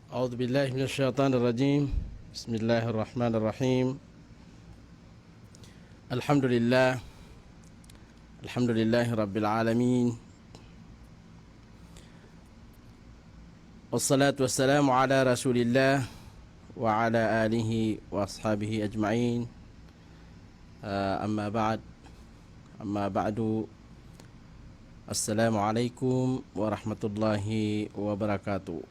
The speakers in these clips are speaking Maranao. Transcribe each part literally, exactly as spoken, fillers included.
أعوذ بالله من الشيطان الرجيم. بسم الله الرحمن الرحيم. الحمد لله. الحمد لله رب العالمين. والصلاة والسلام على رسول الله وعلى آله وأصحابه أجمعين. Ah, amma ba'd. Amma ba'du. Assalamu alaikum warahmatullahi wabarakatuh.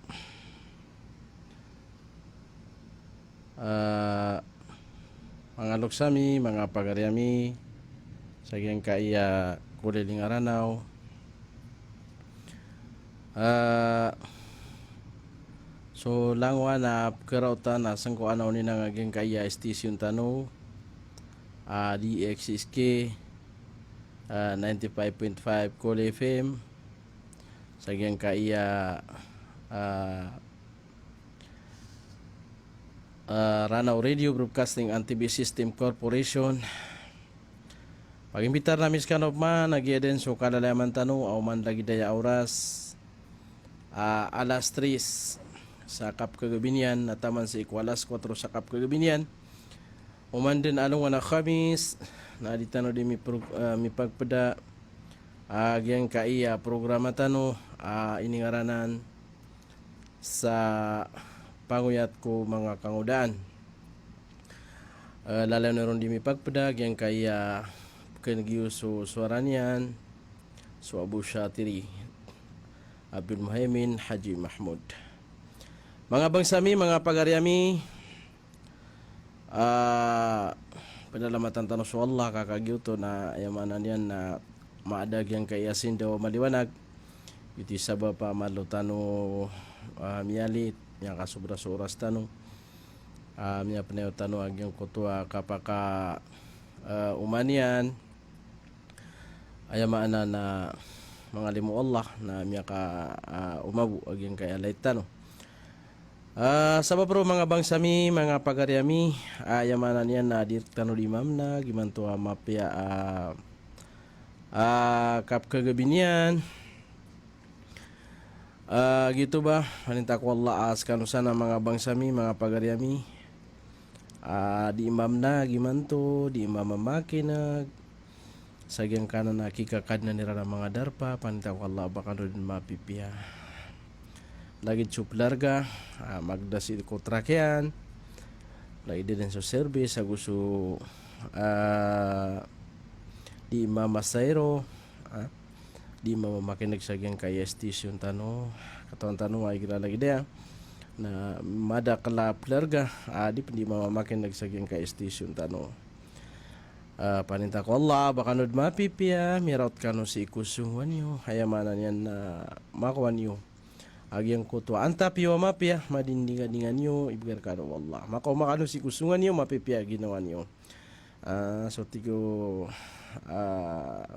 Ah, manga loks ami, manga pagari ami, sa giyangkaya koliling a Ranaw. Ah, so langowan a pkharaotan a sangkoan a oninang a giyangkaya station tano, ah, D X S K, ah, ninety-five point five Kol F M, sa giyangkaya, ah, ah, Ranaw Radio Broadcasting and T V System Corporation. Pagimbitar ami skano pman a giya den so kalalayaman tano a oman lagid aya a oras, ah, alas tres sa kapkagabi niyan, na taman sii ko alas kuwatro sa kapkagabi niyan. Oman den alongan a Khamis, na di tano di mipro-, ah, mipagpda, ah, giyangkaya programa tano, ah, iningaranan sa pangoyat ko manga kangodaan. Eh, lalayon ron di mipagpda giyangkaya pkhan'g iyo so sowara niyan, so Abu Shatiri, Abdul Muhaimin Haji Mahmud. Manga bangsa mi, manga pagari ami, ah, pnalamatan tano so Allah ka kagiya oto na aya maana niyan na maada giyangkaya sindaw a maliwanag. Ito i sabap a malo tano, ah, miyalit, miyakasobra so oras tano. Ah, miyapnayaw tano a giyangkoto a kapaka, ah, oman iyan. Aya maana na mangalimo o Allah na miyaka, ah, omago a giyangkaya light tano. Ah, sabap roo manga bangsa mi, manga pagari ami, ah, aya maana niyan na di rktano di mamna gimanto a mapiya, ah, ah, kapkagabi niyan. Ah, giyoto ba, paninta ko Allah a skano san a manga bangsa mi, manga pagari ami. Ah, di mamna gimanto, di mamamakin'g sa giyangkanan a kikakadnan iran a manga darpa, paninta ko Allah a ba kano den mapipiya. Lagid so plarga, ah, magda sii ko trak iyan. Lagid den so service, ago so, ah, di mamasairo, ah, di mamamakin'g sa giyangkaya station tano. Katawan tano a igira lagid aya na madakl a plarga, ah, di pn di mamamakin'g sa giyangkaya station tano. Ah, paninta ko Allah, ba kano den mapipiya, miraot kano sii ko songowan iyo, aya maana niyan na makowa niyo a giyangkoto a antap iyo a mapiya, madindingadingan iyo, ibgay rkano o Allah. Makaoma kano sii ko songowan iyo, mapipiya a ginawa niyo. Ah, so tig o, ah,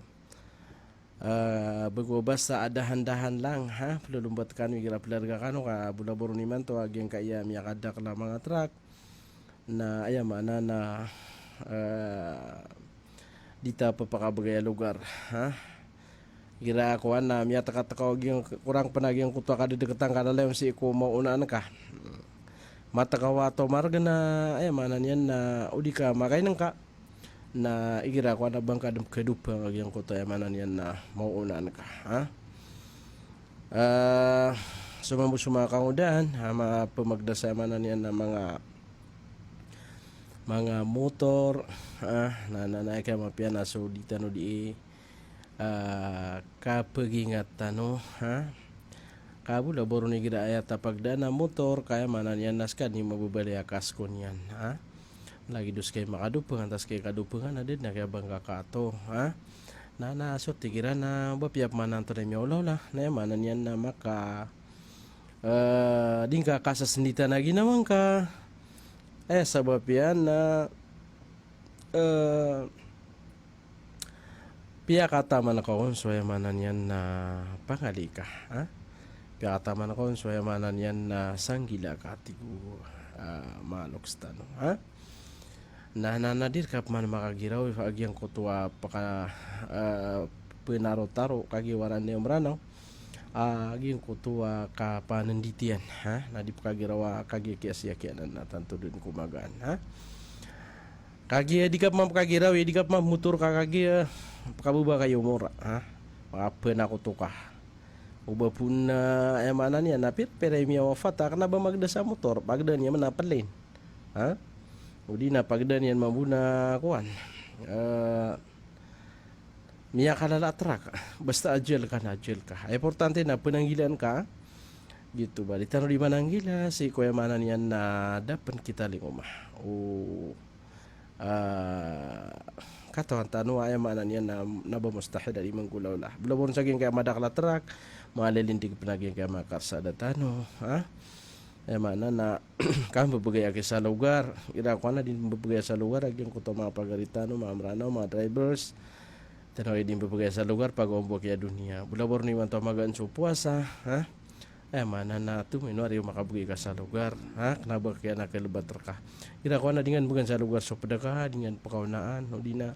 ah, bgo basa a dahan-dahan lang, ha? Plolombat kano igira plarga kano ka bolaboron imanto a giyangkaya miyakadakl a manga trak. Na aya maana na, eh, di ta pphakabgay a logar, ha? Igira kowan na miyatkatka o giyang-, korang pn a giyangkoto a kadedektan ka lalayon sii ko maonaan ka. Matkaw a tomarg na, aya maana niyan na o di ka makainngka. Na igira kowan na ba ngka den kadopang a giyangkoto, aya maana niyan na maonaan ka, ha? Eh, so mambo so manga kangodaan, ha, mapmagda sa, aya maana niyan na manga, manga motor, ah, na, na, na, aya mapiya na so di tano di, ah, kapagingat tano, ha? Ka bolaboron igira aya tapagdaan a motor, ka aya maana niyan na ska dn i mababaloy a kasko niyan, ha? Lagid o ska i makadopang, antaa ska i kadopang, na da dn a kiyabangga kato, ha? Na, na so tig iran na ba piya pman antonaa i miyaolaola, na aya maana niyan na maka, eh, di ngka kasasnditan a ginawa ngka. Eh, sabap iyan na, eh, piyakataman ka on so, aya maana niyan na, pangali ka, ha? Piyakataman ka on so, aya maana niyan na, sanggila ka, tig o, ah, manga loks tano, ha? Na, na, na di rka pman makagiraw a giyangkoto a paka, ah, pnarotaro kagiya waraan iyo Mranaw. a giyangkoto a kapananditiyan, ha? Na di pkagiraw a kagiya kiyasiyakiyanan a tanto dn ko magaan, ha? Kagiya di ka pman pkagiraw, di ka pman motor ka kagiya pkababa ka iyo mora, ha? Makapnakoto ka. O ba pn, ah, aya maana niyan na pir-, pira i miyawafat, ah, kna ba magda sa motor, pagda niyan man a plane. Ha? O di na pagda niyan mambo na kowan. Ah, miyakalala a trak. Basta ajal ka na ajal ka. Ay, importante na pnanggilaan ka. Giyoto ba. Di tano di mananggila, sii ko aya maana niyan na da pn kita lingoma. O, ah, katawan tano aya maana niyan na, na ba mustahil a di manggolawla. Bolaboron sa giyangkaya madakl a trak, manga lilindig pn a giyangkaya manga karsada tano, ha? Aya maana na ka mbebegay aki sa logar, igira kowan a di mbebegay sa logar a giyangkoto a manga pagari tano, manga Mranaw, manga drivers. Tano a di mbebegay sa logar, pagombo aki a doniya. Bolaboron imanto a magaan so powasa, ha? Aya maana na tomino ari o makabegay ka sa logar, ha? Kna ba kiyanakelebat rka. Igira kowan a di ngka nbegan sa logar so pd ka, di ngka npekaonaan, o di na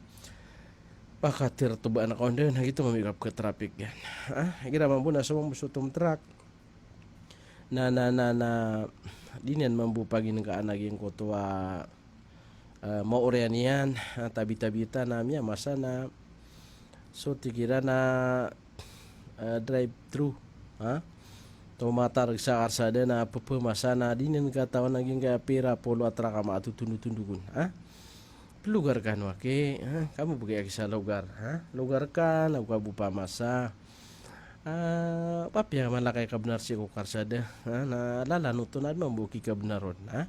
pakatirtebaan ka on dn, ha, giyoto mambo i kapketrafik iyan. Ha? Igira mambo na so mambo so tomtrak. Na, na, na, na, di niyan mambo pagingkaan a giyangkoto a, eh, maoriyan iyan, ah, tabi-tabi ta na miyamasa na so tig iran a, eh, drive-thru, ha? Tomatarg sa karsada na pepemasa na di niyan katawan a giyangkaya pira polo a trak a maatotondotondogon, ha? Plogar kano aki, ha? Ka mbebegay aki sa logar, ha? Logar ka, na go ka bo pamasa. Ah, papiya mala ka i kabnar sii ko karsada, ha? Na lalan oto na di mambo ki kabnar on, ha?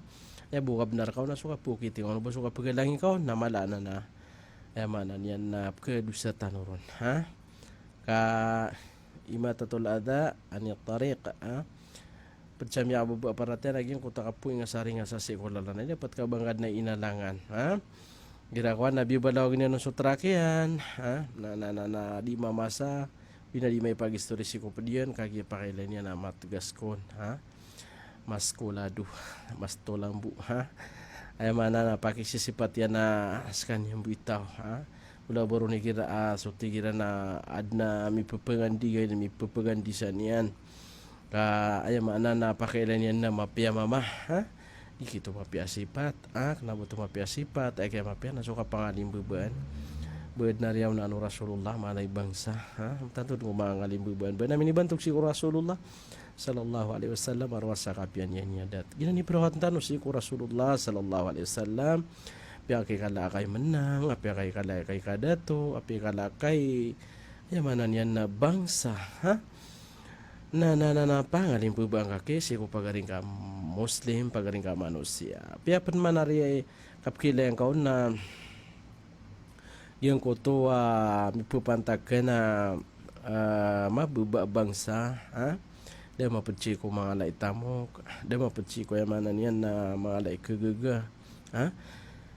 Aya bo kabnar ka on na so kapokiti ka on, ba so kapegalangi ka on, na mala anan a, aya maana niyan na pekedosa tano ron, ha? Ka imatatul adha anit tariq, ha? Ped sa miyakababa a paratiyaya na giyangkoto a kapoingasaringasa sii ko lalan. Aya pat ka ba ngka dn a inalangan, ha? Igira kowan a biyabalawan iyan so trak iyan, ha? Na, na, na, na di mamasa, di na di maipagistori sii ko ped iyan, kagiya pakailay niyan a mategas kon, ha? Mas kolado, mas tolambo, ha? Aya maana na pakisisipat iyan a sekaniyan bo i taw, ha? Bolaboron igira, ah, so tig iran a adn a mipepengandigan, mipepengandisan iyan. Ka aya maana na pakailay niyan na mapiya mama, ha? Di giyoto mapiya a sipat, ha? Kna ba oto mapiya a sipat, aya kiyamapiya na so kapangalimbabaan. Ba adn a riyaonaan o Rasulullah, mala i bangsa, ha? Tanto dn ko mangalimbabaan. Ba na minibantog sii ko Rasulullah sallallahu alaihi wasallam a rowar sa kapiya niyan i adat. Giyanan i perawatan tano sii ko Rasulullah sallallahu alaihi wasallam. Apiya ka i kala a kai menang, apiya ka i kala a kai kadato, apiya ka i kala a kai, aya maana niyan na bangsa, ha? Na, na, na, na, pangalimbabaan ka ki sii ko pagari ngka Muslim, pagari ngka manosiya. Apiya pen man ari a kapekilayan ka on na giyangkoto a mipepantag ka na, ah, mababa a bangsa, ha? Da maped sii ko mangala i tamok, da maped sii ko aya maana niyan na mangala i kegaga, ha?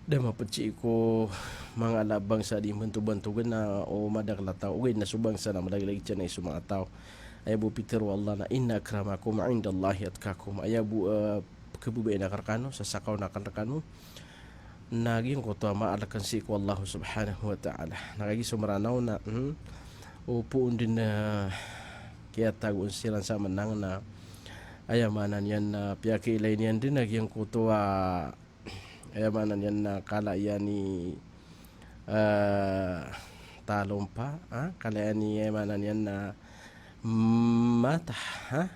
Da maped sii ko mangala a bangsa a di mbantobantogan na o madakl a taw. Ogaid na so bangsa na malagilagid siyan na i so manga taw. Aya bo pitharo o Allah na, "Inna akramakum indallahi atqakum." Aya bo, eh, kebebaain akn rekano, sasakaon akn rekano na giyangkoto a maaleken sii ko Allah subhanahu wa ta'ala. Na kagiya so Mranaw na, hmm, o poon den, eh, kiyatagoon siran sa menang na aya maana niyan na piyakiilay niyan den a giyangkoto a, aya maana niyan na kala iyan i, eh, talompa, ah, kala iyan i, aya maana niyan na mata, ha?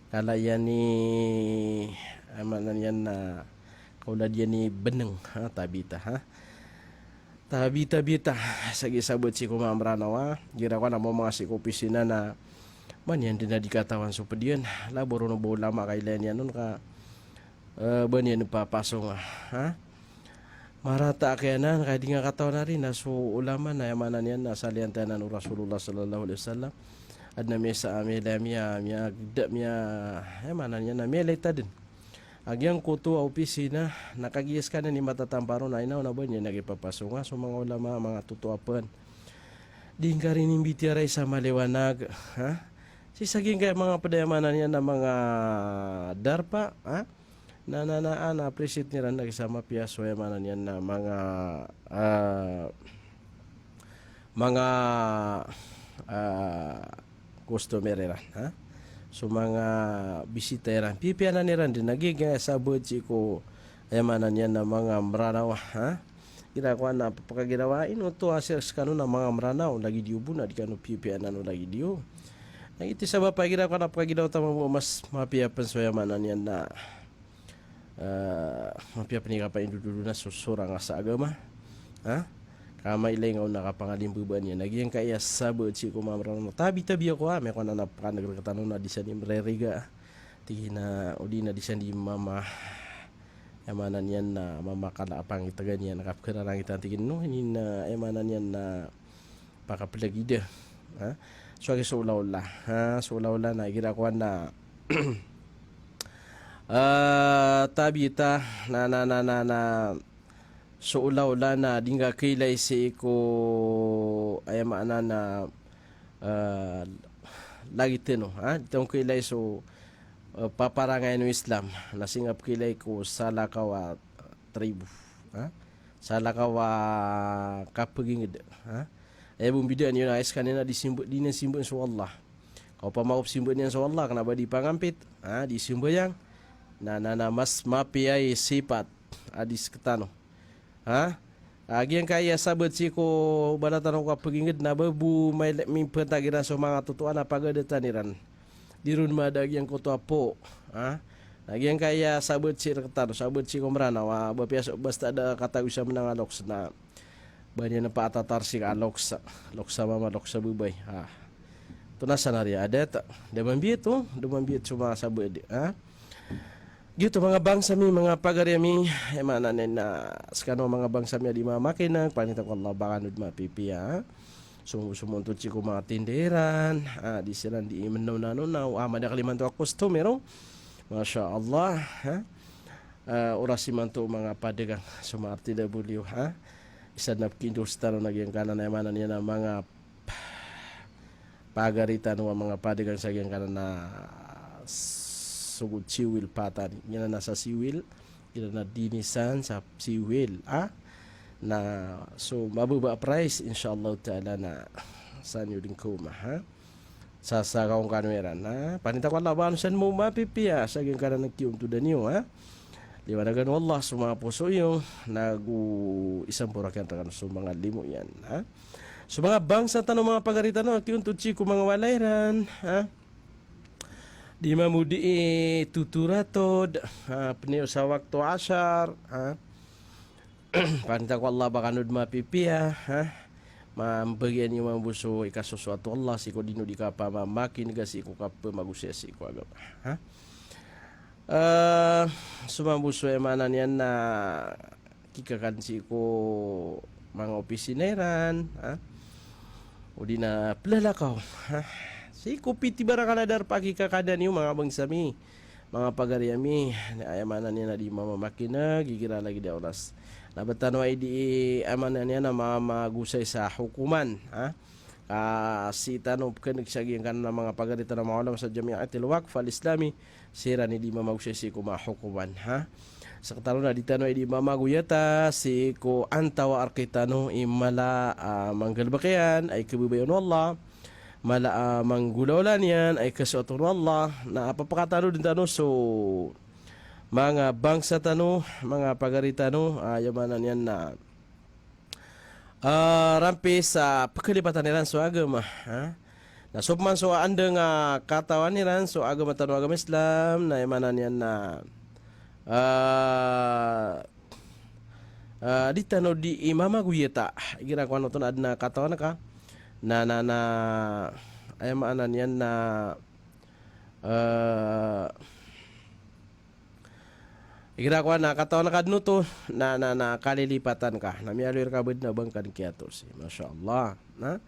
Kala iyan i, aya maana niyan na kaolad iyan i beneng, ha? Tabita, ha? Tabita-bita, sa giya sabaad sii ko manga Mranaw a, igira ko ana momanga sii ko opisina na ba niyan den a di katawan so ped iyan, labo ron o ba ulama a kailay niyan on ka, eh, ba niyan papasonga, ha? Marata a kiyanan, ka di nga katawan ari na so ulama na aya maana niyan na saliyan tanan o Rasulullah sallallahu alaihi wasallam. Aden a miyasa a miyailay, miya, miya, miya, aya maana niyan na miyailay ta den a giyangkoto a opisina, na kagiya sekaniyan i matatampar on na aya na ba niyan a kipapasonga so manga ulama, manga totoa pen. Di ngka rin imbitiyarai sa maliwanag, ha? Sii sa giyangkaya manga ped, aya maana niyan na manga darpa, ha? Na, na, na, na, appreciate iran na gisa mapiya so, aya maana niyan na manga, ah, manga, ah, customer iran, ha? So manga bisita iran, pipiya anan iran den, na giyangkaya sabot sii ko, aya maana niyan na manga Mranaw, ha? Igira ko anan pkagirawa, ino oto a sii rk skano na manga Mranaw, lagid iyo bo na di kano pipiya anan o lagid iyo. Na giyoto i sabap a igira ko anan pkagirawa ta mambo mas mapiya pn so aya maana niyan na Ah, mapiya pn i kapaindodolo na so sorang a sa agama. Ha? Ka mailay nga on a kapangalimbabaan iyan. Na giyangkaya sabot sii ko manga Mranaw, tabi-tabi ako, ha, miyako anan a pkaneg rktano na di san i mririga. Tig iyan a, odi na di san i mama, aya maana niyan na mamakala a pangitgan iyan, kapkhararangitan, tig iyan, no, ini na, aya maana niyan na pakaplagida. Ha? So agi so olaola. Ha? So olaola na igira ko anan, ah, tabi ta na, na, na, na, na, so olaola na di ngka kailay sii ko, aya maana na, ah, lagid tano, ha? Di tano kailay so, ah, paparangayan o Islam. Na sii ngka pkailay ko salakaw a tribo, ha? Salakaw a kapagingd, ha? Aya bo mbidaan iyo na aya skaniyan na di simba, di niyan simbaan so Allah. Ka opama ko pzimbaan iyan so Allah, kna ba di pangampit, ha, di sambayang, na, na, na mas mapiya i sipat a di sktano. Ha? A giyangkaya sabot sii ko bala tano kapagingd na ba bo mailay mimpantag iran so manga totoan a pagadatan iran. Di ron mada giyangkoto a poo, ha? Na giyangkaya sabot sii rktano, sabot sii ko Mranaw a, ba piya so, basta da katago sa mnang a loks na ba niyan patatar sii ka loks, loks a mama, loks a babay, ha? Oto na san ari a adat, da mambiyat oto, da mambiyat so manga sabot, ha? Giyoto manga bangsa mi, manga pagari ami, aya maana niyan na skano manga bangsa mi a di mamakineg, paninta ko Allah ba kano dn mapipiya, ha? Somo-somo oto sii ko manga tinda iran, ha, di siran di mnonanonaw, a, madakl imanto a customer, o. Masha Allah, ha? A, oras imanto manga padagang so manga R T W, ha? Isa na pkiendorse tano na giyangkanan a aya maana niyan na manga pagari tano a manga padagang sa giyangkanan a Sogod Siwil Patani. Giyangkanan a sa Siwil, giyangkanan a Dinisan sa Siwil, a? Na so mababa a price, insha Allah ta'ala, na san iyo dn koma, ha? Sa, sa kaongkano iran, ha? Paninta ko Allah ba kano san mambo mapipiya sa giyangkanan a kiyontod iyo, ha? Liwanagan o Allah so manga poso iyo, nago isampor akn rkano so manga limo iyan, ha? So manga bangsa tano, manga pagari tano a kiyontod sii ko manga walay iran, ha? Di mambo di totoratod, ha, pn iyo sa wakto asar, ha? Paninta ko Allah ba kano dn mapipiya, ha? Mambagian iyo mambo so ikasosoat o Allah sii ko di ino di kapamamakinega sii ko kapamagosaya sii ko agama, ha? A, so mambo so aya maana niyan na kikakadn sii ko manga opisina iran, ha? O di na plalakaw, ha? Sii ko pitibarangan a darpa a kikakadn iyo, manga bangsa mi, manga pagari ami, na aya maana niyan na di mamamakineg igira lagid a oras. Na ba tano aya di, aya maana niyan na mamagosay sa hokoman, ha? Ka sii tano pkhaneg sa giyangkanan a manga pagari tano a manga ulama sa Jamiatil Waqf Al Islami, siran i di mamagosay sii ko manga hokoman, ha? Sktano na di tano i di mamagoyata sii ko antawaa rktano i mala a manggalbk iyan a ikababayaan o Allah, mala a manggolawla niyan a ikasoat on o Allah, na a papakatano dn tano so manga bangsa tano, manga pagari tano, a, aya maana niyan na a, rampis a pkhalipatan iran so agama, ha? Na so pman so andang a katawan iran so agama tano a agama Islam, na aya maana niyan na, a, a, di tano di i mamagoyata igira ko ano oto na adn a katawan ka, na, na, na, aya maana niyan na, a, igira ko ana katawan ka dn oto, na, na, na kalilipatan ka. Na miyaaloy rka bo dn a ba ngka dn kiyatolsi. Masha Allah. Na?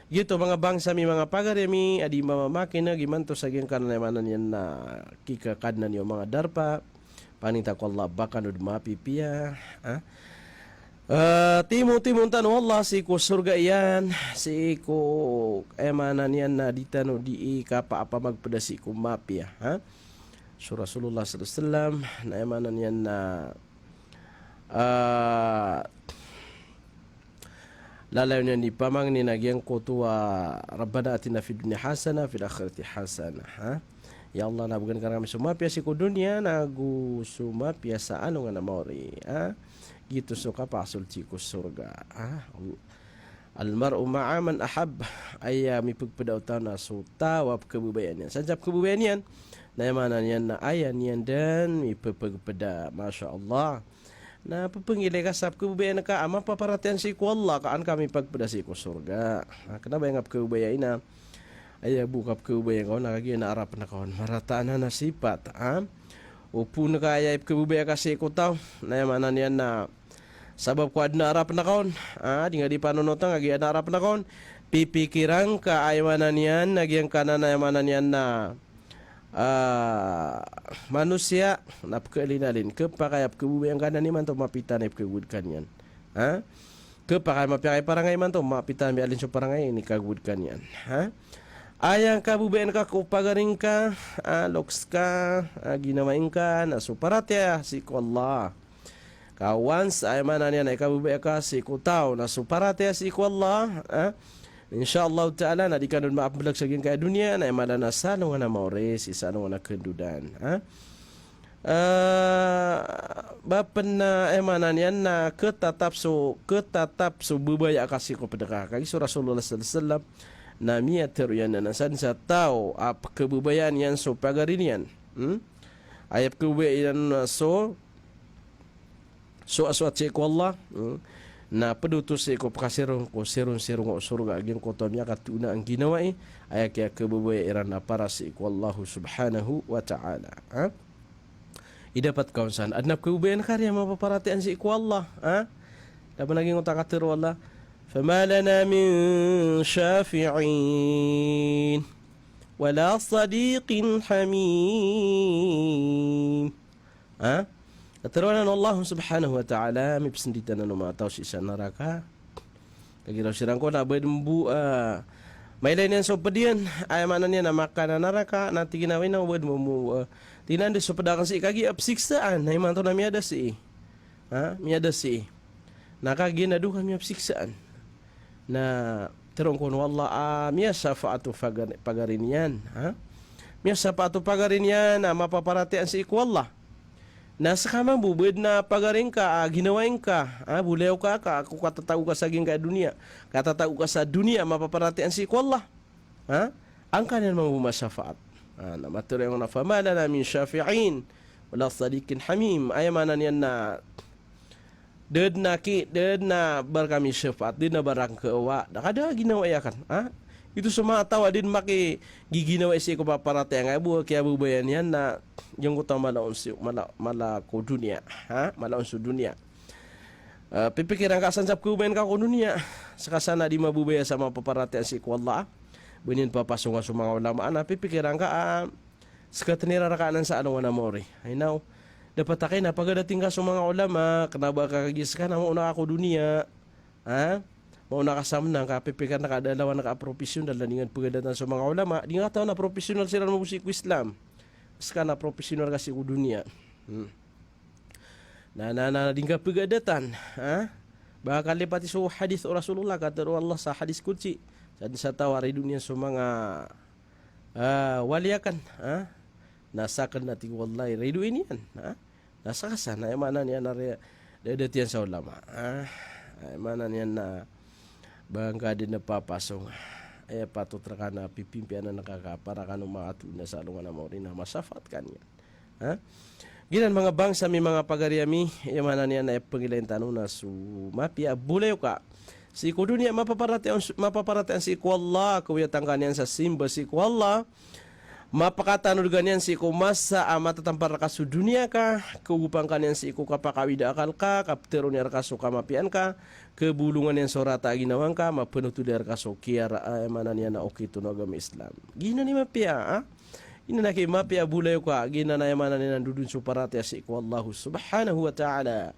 Giyoto manga bangsa mi, manga pagari ami a di mamamakineg imanto sa giyangkanan a aya maana niyan na kikakadnan iyo manga darpa. Paninta ko Allah ba kano dn mapipiya. Ha? A, timotimon tano o Allah sii ko sorga iyan, sii ko aya maana niyan na di tano di i kapaapamagpda sii ko mapiya, ha? So Rasulullah sallallahu alaihi wasallam, na aya maana niyan na, a, Lalayon iyan di pamangnin a giyangkoto a Rabbana atina fid dunya hasanah wa fil akhirati hasanah, ha? Ya Allah, na bgan ka rkami so mapiya sii ko doniya, na go so mapiya sa alongan a maori, ha? Giyoto so kapasold sii ko sorga, ha? Al mar'u ma'a man ahabb, aya mipagpda o taw na so taw a pkhababayaan iyan. Sa pkhababayaan iyan, na aya maana niyan na aya niyan dn mipapagpda, masha Allah. Na pphangilay ka sa pkhababayaan ka a mapaparatiyaya sii ko Allah ka an ka mipagpda sii ko sorga. Na kna ba aya nga pkhababayai na aya bo ka pkhababayaan ka on na kagiya na arapn ka on marata anan a sipat, ha? O pn ka aya ipkhababaya ka sii ko taw, na aya maana niyan na sabap ko adn a arapn ka on, ha? Di nga di panonotn ka giya na arapn ka on. Pipikiran ka aya maana niyan na giyangkanan a aya maana niyan na ah, manosiya na pkhalinalin, khapakay a pkhababayaan ka nan imanto mapiya ta na ipkhagowad ka niyan. Ha? Khapakay a mapiya ka i parangay imanto mapiya ta na miyailay so parangay a inikagowad ka niyan. Ha? Aya ngka babayaan ka ko pagari ngka, ah, loks ka, ah, ginawai ngka, na so paratiyaya sii ko Allah. Ka once, aya maana niyan na ikababaya ka sii ko taw na so paratiyaya sii ko Allah, ha? Insha Allahu Ta'ala, na di ka dn maapmblag sa giyangkaya doniya, na aya mala na sa alongan a maori, sii sa alongan a kandodan, ha? Ah, ba pn na, aya maana niyan na khatatap so, khatatap so babaya ka sii ko pd ka. Kagiya so Rasulullah sallallahu alaihi wasallam, na miyatharo iyan na sa dn sa taw a pkhababayaan iyan so pagari niyan. Hmm? Aya pkhababayaan iyan na so soasoat sii ko Allah, hmm, na pd oto sii ko pkhasirong ko sirong-sirong o sorga a giyangkoto a miyakatoona a ginawai, aya kiyakhababaya iran a para sii ko Allah subhanahu wa ta'ala. Ha? Idapat ka on san adn a pkhababayaan ka riya mapaparatiyaya sii ko Allah, ha? Da pn a giyangkoto a katharo o Allah, "Fama lana min shafi'in, wala sadiqin hamim." Ha? Katharo anan o Allah subhanahu wa ta'ala, mipsndit anan o manga taw sii sa naraka. Kagiya raw siran ko na badn bo, ah, mailay niyan so pd iyan, aya maana niyan na makanan a naraka, na tig iyan a oway na badn bo mo, ah, tig iyan a anda so pd akn sii kagiya psiksaan, na imanto na miyada sii. Ha? Miyada sii. Na kagiya na dowa ka miyapsiksaan. Na tharoon kon o Allah a miyasafaat o pagar-, pagari niyan, ha? Miyasafaat o pagari niyan a mapaparatiyaya sii ko Allah. Na ska mambo badn a pagari ngka a ginawai ngka, ha? Bolayoka ka, ko katatago ka sa giyangkaya doniya. Katatago ka sa doniya a mapaparatiyaya sii ko Allah. Ha? Angkaniyan mambo masafaat. Ha, na matharo iyan a fama lana min shafi'in, wala sadiqin hamim. Aya maana niyan na da dn a ki, da dn a ba rkami safaat, da dn a ba rkami khawa, da ka da ginawai akn, ha? Ito so manga taw a da dn makigiginawai sii ko paparatiyaya ngka bo, kiyababayaan iyan na giyangkoto a mala on sii, mala, mala ko doniya, ha? Mala on so doniya. Ah, pipikiran ka san sa pkhababayaan ka ko doniya. Ska san a di mababaya sa mapaparatiyaya sii ko Allah. Ba niyan papasonga so manga ulama, na pipikiran ka, ah, Ska tnira rka anan sa alongan a maori. Ay naw. Dapat a kay na pagadating ka so manga ulama, kna ba ka kagiya ska na maona ka ko doniya. Ha? Maona ka sa mnang ka, pipikiran ka da lawan ka a professional, na di nga pagadatan so manga ulama, di nga katawan a professional siran mambo sii ko Islam. Ska na professional ka sii ko doniya. Hmm. Na, na, na, di nga pagadatan, ha? Ba ka lipati so hadith o Rasulullah, katharo o Allah sa hadith qudsi. Sa dn sa taw a ridoon iyan so manga ah, wali akn, ha? Na sakn na tig o Allah i ridoon iyan, ha? Na ska san, aya maana niyan na ri-, da, da tiyan sa ulama, ha? Aya maana niyan na ba ngka dn a papasong, aya patot rka na pipimpiyanan ka ka para kano makatoon sa alongan a maori na masafaat ka niyan. Ha? Giyanan manga bangsa mi, manga pagari ami, aya maana niyan na aya pngilayn tano na so mapiya a bolayoka sii ko doniya, mapaparatiyaya, mapaparatiyaya sii ko Allah, kawiyatan ka niyan sa simba sii ko Allah, mapakatanod ka niyan sii ko masa a matatampar rka so doniya ka, kaogopan ka niyan sii ko kapakawid a akal ka, kaptharoon iyan rka so kamapiyaan ka, kabolongan iyan so rata a ginawa ngka, mapanotol iyan rka so kiyara, aya maana niyan na okit on o agama Islam. Giyanan i mapiya, ha? Giyanan a ki mapiya a bolayoka, giyanan a aya maana niyan na ndodon so paratiyaya sii ko Allah subhanahu wa ta'ala.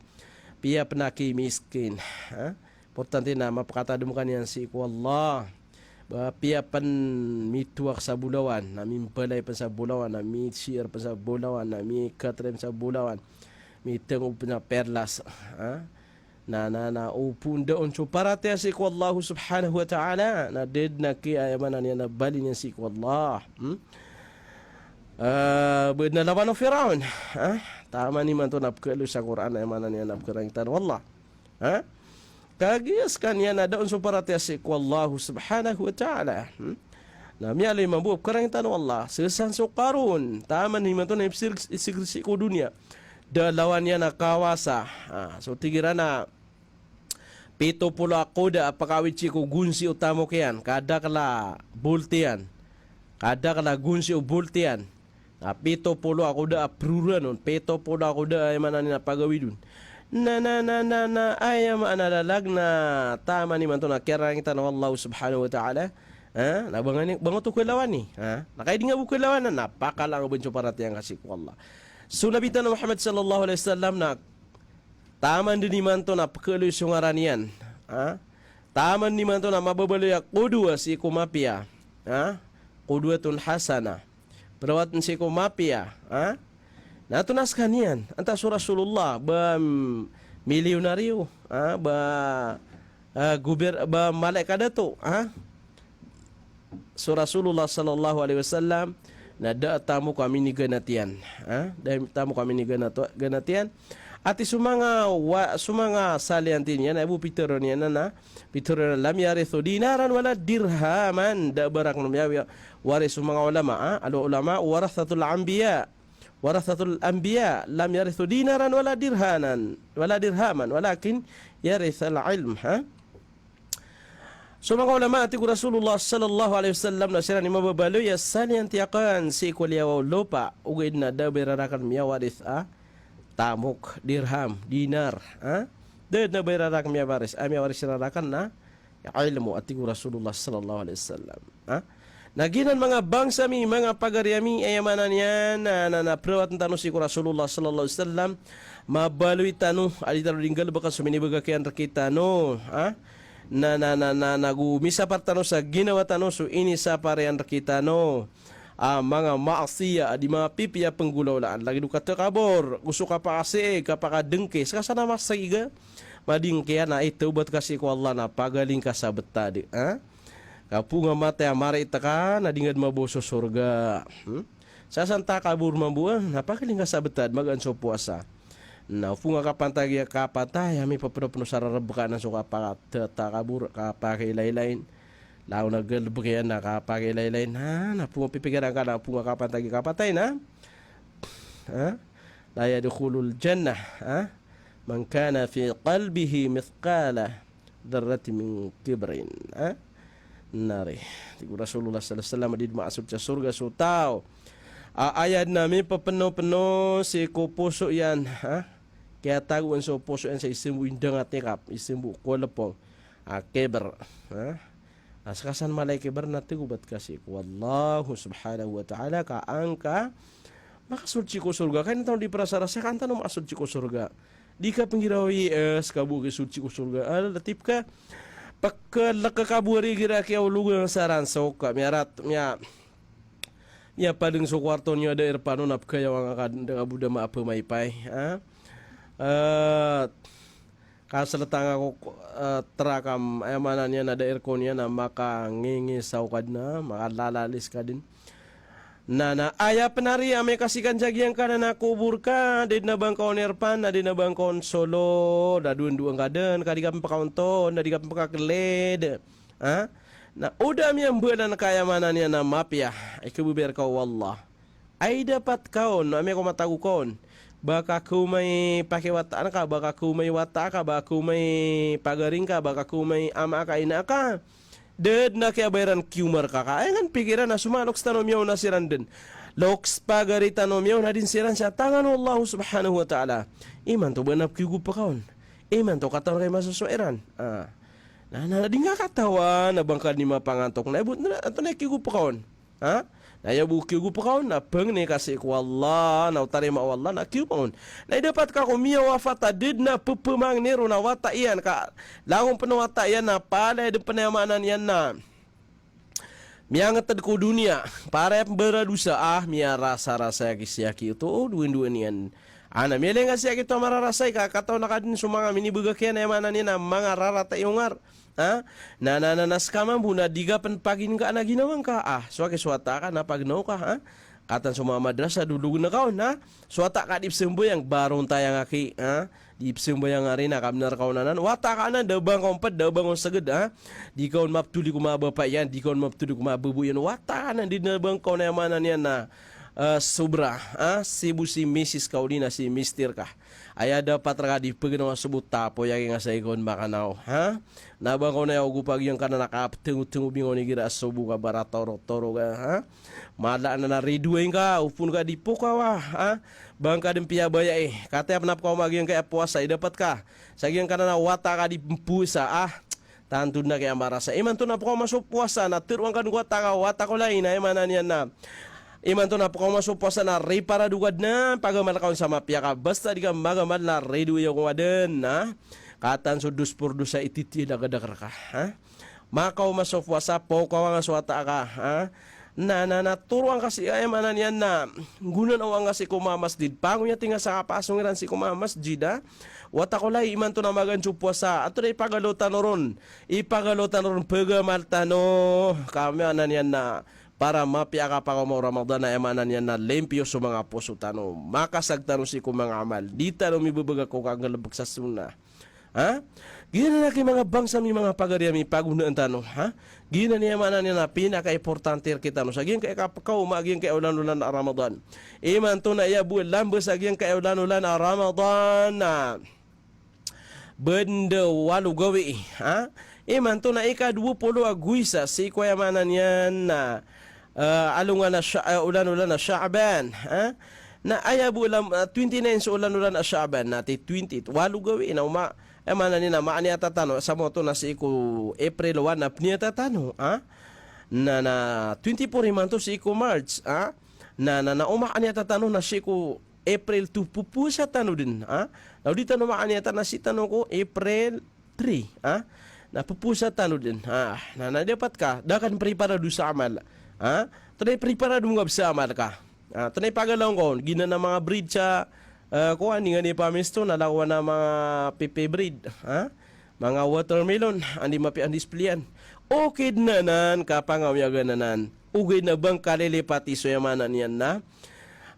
Piya pn a ki miskin, ha? Importante na mapakatadm ka niyan sii ko Allah. Ba piya pn mitowa ka sa bolawan, na mimpalay pn sa bolawan, na mi-share pn sa bolawan, na mi-katrim sa bolawan, mitngo pn sa perlas, ha? Na, na, na, o pn da on so paratiyaya sii ko Allah subhanahu wa ta'ala, na da dn a ki, aya maana niyan na bali niyan sii ko Allah. Hmm? Ah, ba dn a lawan o Firaun. Ah, taman imanto na pkhaaloy sa Qur'an, aya maana niyan na pkharangitan o Allah. Ha? Kagiya skaniyan na da on so paratiyaya sii ko Allah subhanahu wa ta'ala. Hmm? Na miyaaloy mambo a pkharangitan o Allah. Sii san so Qarun. Taman imanto na ipsir-, ipsir sii ko doniya. Da lawan iyan a kawasa. Ha, so tig iran a pito polo a koda a pkawit sii ko gonsi o tamok iyan. Kadakl a bolt iyan. Kadakl a gonsi o bolt iyan. Na pito polo a koda a prora on, pito polo a koda a aya maana niyan na pagawid on. Na, na, na, na, na, aya maana lalag na taman imanto na kiyarangitan o Allah subhanahu wa ta'ala. Ha? Na bangani, bangoto khalawan i. Ha? Na kay di nga bo khalawan na, na pakalang o ba dn so paratiyaya ngka sii ko Allah. So Nabi tano Muhammad sallallahu alaihi wasallam na taman dn imanto na pkhaaloy so ngaran iyan. Ha? Taman dn imanto na mababaloy a qudwa sii ko mapiya. Ha? Qudwatun hasanah. Perawatan sii ko mapiya, ha? Na antonaa skaniyan, antaa so Rasulullah, ba, mm, milyonaryo, ha? Ba, ah, gober-, ba mala i kadato, ha? So Rasulullah sallallahu alaihi wasallam, na da a tamok a miniganat iyan, ha? Da a tamok a miniganat, ganat iyan. Ati so manga wa-, so manga saliyan ti niyan, aya bo pitharo niyan na, pitharo niyan, lam yarithu dinaran wala dirhaman. Da a ba rakn miyawaris o manga ulama, ha? Al ulama warathatul anbiya. Warathatul anbiya, lam yarithu dinaran wala dirhanan, wala dirhaman, walakin yarithal ilm, ha? So manga ulama, tig o Rasulullah sallallahu alaihi wasallam, na siran i mababaloy a saliyan ti akn sii ko liyawaw o lopa, ogaid na da a ba iran rakn miyawaris a tamok, dirham, dinar, ha? Da dn a ba iran rakn miyawaris, a miyawaris iran rakn na ilmu, a tig o Rasulullah sallallahu alaihi wasallam. Ha? Na giyanan manga bangsa mi, manga pagari ami, aya maana niyan na, na, na perawatan tano sii ko Rasulullah sallallahu alaihi wasallam, mabaloy tano a di tano di nggalbkn so minibgay iyan rkitano, ha? Na, na, na, na, na go misapar tano sa ginawa tano so inisapar iyan rkitano a manga maasiya a di mapipiya a penggolawlaan. Lagid o katakabor, go so kapakasii, kapakadengki, ska san a masagi ka madingki a, na itawbat ka sii ko Allah na pagaling ka sa betad, ha? Ka opama matay a marait ka na di nga dn mabaw so sorga. Hmm? Sa san takabor mambo, ah, na pagaling ka sa betad, magaan so powasa. Na opama kapantagi a kapatay, ami paperopno sa rareb ka na so kapakatakabor, kapakailailai. Lawan a galebek iyan na kapakailailai. Na, na opama pipikiran ka na opama kapantagi a kapatay na, ha? La yadkhulul jannah, ha? Man kana fi qalbihi mithqala dharratin min kibrin, ha? Nari. Tig o Rasulullah sallallahu alaihi wasallam, di dn maasol sa sorga so taw a aya dn a mipepenopeno sii ko poso iyan, ha? Kiyatagoan so poso iyan sa isambo i ndangat i kap, isambo ko lepong a kibr, ha? A ska san mala i kibr na tig o ba ka sii ko Allah subhanahu wa ta'ala ka an ka makasold sii ko sorga. Kay na tano di perasarasa ka an tano makasold sii ko sorga. Di ka penggirawi, eh, ska bo ki sold sii ko sorga. Ah, letip ka. Pekhalek ka bo ari igira kiyaologan sa ranso ka. Miyarat, miya, miyapadeng so kuwarto niyo a da irpano na pekhayaw angka ka dn, da nga bo da maapemaipay, ha? Eh, Kaseletang ako, eh, terakam, aya maana niyan na da aircon iyan na makangingisaw ka dn, makalalalis ka dn. Na, na, aya pen ari a miyakasikan sa giyangkanan a kobor ka, di dn a ba ngka on irpan, na di dn a ba ngka on solo, na dowandowan ka dn, ka di ka pen pekaonton, na di ka pen pekakelid. Ha? Na o da a miyambalan ka, aya maana niyan na mapiya i kebebiyar ka o Allah. Ay dapat ka on, na miyako matago ka on. Ba ka khaoma i pakiwataan ka, ba ka khaoma i wata ka, ba ka khaoma i pagaring ka, ba ka khaoma i ama ka, ina ka. Da dn a kiyabayaran kiyomarka ka. Aya ngka pikiran a so manga loks tano miyaona siran dn. Loks pagari tano miyaona dn siran sa tangan o Allah subhanahu wa ta'ala. Imanto ba na pekiyogop ka on. Imanto katawan ka i masosowa iran. Ah. Na, na, di ngka katawan a ba ngka dn i mapangantok. Na, ibot na, antonaa i kiyogop ka on. Ha? Na aya bo kiyogop ka on, na pangni ka sii ko Allah, na o tarima o Allah, na kiyogop ka on. Na aya dapat ka ko miyawafat a da dn a pepemangni ron a wata iyan ka, langon pen a wata iyan na palaya dn pen, aya maana niyan na miyangeted ko doniya, para iyan pen baradosa, ah, miyarasarasa a kisiyaki oto, o, dowandowan iyan. Ana, miyailay nga sii a gioto a mararasay ka, katawan ka dn so manga minibgay ka iyan, aya maana niyan na manga rarata i ongar. Ha? Na, na, na, na ska mambo na di ka pn pagingka na ginawa ngka. Ah, so aki so wata ka na pagnaw ka, ha? Katawan so manga madrasa, dologn ka on, ha? So wata ka di pzambayang, barontayang aki, ha? Di pzambayang ari na kabnar ka on anan. Wata ka anan, da ba ngka on pd, da ba ngka on sgd, ha? Di ka on maptoli ko manga bapa iyan, di ka on maptoli ko manga babo iyan. Wata ka anan, di na ba ngka on, aya maana niyan na, eh, sobra, ha? Sii bo si misis ka odi na si mister ka. Aya dapat rka di pgnaw a sobo, tapoy aki nga sa ikaw on makanaw, ha? Na ba ngka on aya ogo pagiyangkanan a kaptngob-tngob ingka on igira a sobo ka, ba ratorotoro ka, ha? Mala anan a ridoay ngka, opama ka di pokawa, ha? Ba ngka dn piyabayai. Kataya pn a pkaoma giyangkai a powasa, i dapat ka sa giyangkanan a wata ka di mpowasa, ah. Tanto dn a kiyamarasa. Imanto na pkaoma so powasa na tharoa ngka dn ko wata ka, wata ko lay, na aya maana niyan na imanto na pkaoma so powasa na riparado ka dn, pagamal ka on sa mapiya ka, basta di ka magamal na ridoay ako nga dn, ha? Katawan so dos por dos a ititiyad a gadak rka, ha? Makaoma so powasa, pokawa nga so wata ka, ha? Na, na, na, toroa ngka sii, aya maana niyan na nggonanaa ngka sii ko manga masjid. Pangoyati nga sa kapasong iran sii ko manga masjid, ha? Wata ko lay, imanto na magaan so powasa. Antonaa i pagaloy tano ron? I pagaloy tano ron, pagamal tano. Ka aya maana niyan na para mapiya a kapakaoma o Ramadan, aya maana niyan na limpiyo so manga poso tano. Makasag tano sii ko manga amal. Di tano mibebegak ko kanggalebek sa sunnah. Ha? Giyanan aki manga bangsa mi, manga pagari ami, pagonaan tano, ha? Giyanan i aya maana niyan na pinakaimportante rkitano sa giyangkai a kapakaoma a giyangkai a olan-olan a Ramadan. Imanto na aya bo a lamba sa giyangkai a olan-olan a Ramadan na benda walo gawii, ha? Imanto na ikadowa polo ago isa sii ko aya maana niyan na, eh, alongan a Sha-, eh, olan-olan a Sha'ban, ha? Na aya bo a lam-, eh, twenty-nine so olan-olan a Sha'ban, na ti twenty, walo gawii na oma, aya maana niyan na maaniyata tano, sa moto na sii ko April one na pniyata tano, ha? Na, na twenty-four imanto sii ko March, ha? Na, na, na oma aniyata tano na sii ko April two, pphowasa tano dn, ha? Na o di tano maaniyata na sii tano ko April three, ha? Na pphowasa tano dn, ha? Na, na dapat ka, da ka dn priparado sa amal, ha? Antonaa i priparado ngka bo sa amal ka? Ha? Antonaa i pagalaw ngka on? Giyanan a manga bread sa, eh, kowan, ingka i pamisto na lawan a manga pepe bread, ha? Manga watermelon, anda i mapiya a display iyan. Okit na anan, kapangawiyagan anan. Ogaid na ba ngka lilipati so aya maana niyan na,